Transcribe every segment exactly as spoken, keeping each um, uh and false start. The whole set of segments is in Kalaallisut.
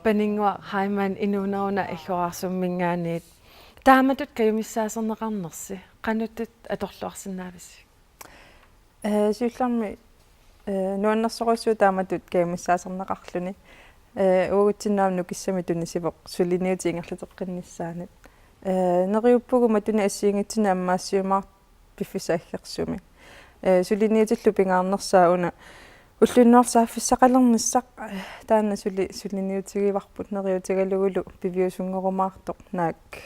Paninnguaq Heilmann, Inuunerup Una Iggoraarsummiminngaanniit. Taamatut kajumissaaserneqarnersi qanortut atorluarsinnaavisi? Eh, siullermik, eh, nuannersorujussuuvoq taamatut kajumissaaserneqarluni. Eh, uagutsinnut aamma nukissamik tunisivoq suliniutit ingerlateqqinnissaannut. Eh, neriuppugut matunik assigiinngitsunik ammaassiumaartoq piffissap aggersumi. Eh, suliniutillu pingaarnersaat una ulloq unnuarlu saaffissaqalernissaq, eh, taanna suli suliniutigivarput neriuutigalugulu piviusunngorumaartoq naak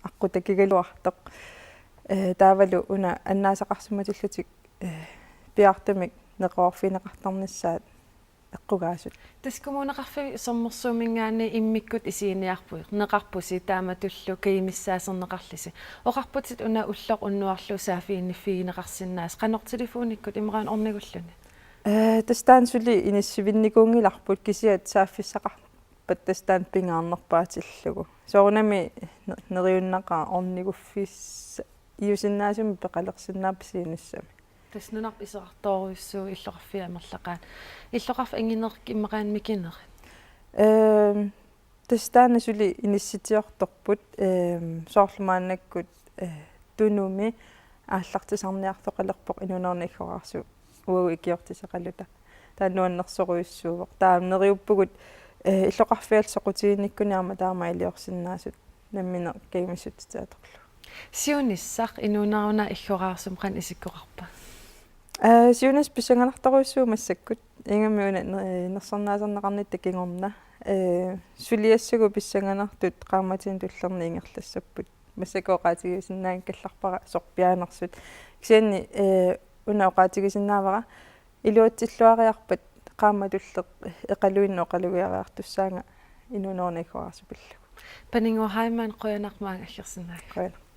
aqqutakigaluartoq. Eh, taavalu una annaasaqarsimatillutik, eh, piaartumik neqeroorfigineqartarnissaat eqqugaasut. Tassa Kommuneqarfik Sermersuuminngaanniit immikkut isiginiarpugut, neqarpusi taamatullu kajumissaaserneqarlisi. Oqarputit una ulloq unnuarlu saaffiginniffigineqarsinnaasut, qanoq telefonikkut immaqa ornigulluni? Eh, tassa taanna suli inissivinnikuunngilarput kisianni saaffissaqarpat tassa taanna pingaarnerpaatillugu. Soorunami ne-, neriunnaqaaq orniguffis-, iusinnaasumik peqalersinnaapput siunissami. Tassa nunarput iserartorujussuuvoq illoqarfiit amerlaqaat. Illoqarfik anginerit immaqaana mikinerit? Ehm, tassa taanna suli inissitsiortorput, ehm, soorlu maannakkut, eh, Tunumi aallartisarniartoqalerpoq Inuunerup Una Iggoraarsuup uagut ikiortitaqaluta. Taanna nuannersorujussuuvoq. Taava neriuppugut, eh, illoqarfiallu soqutiginnikkunni aamma taama iliorsinnaasut nammineq kajumissutitit atorlugu. Siunissaq Inuunerup Una Iggoraarsummik qanoq isikkoqarpa? Eh, siunissaq pissanganartorujussuuvoq massakkut. Ingammik una ne-, nersornaaserneqarnitta kingorna. Eh, suliassagut pissanganartut qaammatini tullerni ingerlassapput. Massakkut oqaatigisinnaanngikkallaraara sorpiaanersut. Kisianni, eh, una oqaatigisinnaavara iluatsilluariarpat qaammat tulleq eqaluinnaq oqalugiariartussaanga Inuunerup Una Iggoraarsuup pillugu. Paninnguaq Heilmann, qujanaq maanga aggersinnaagatsigit. Qujanaq.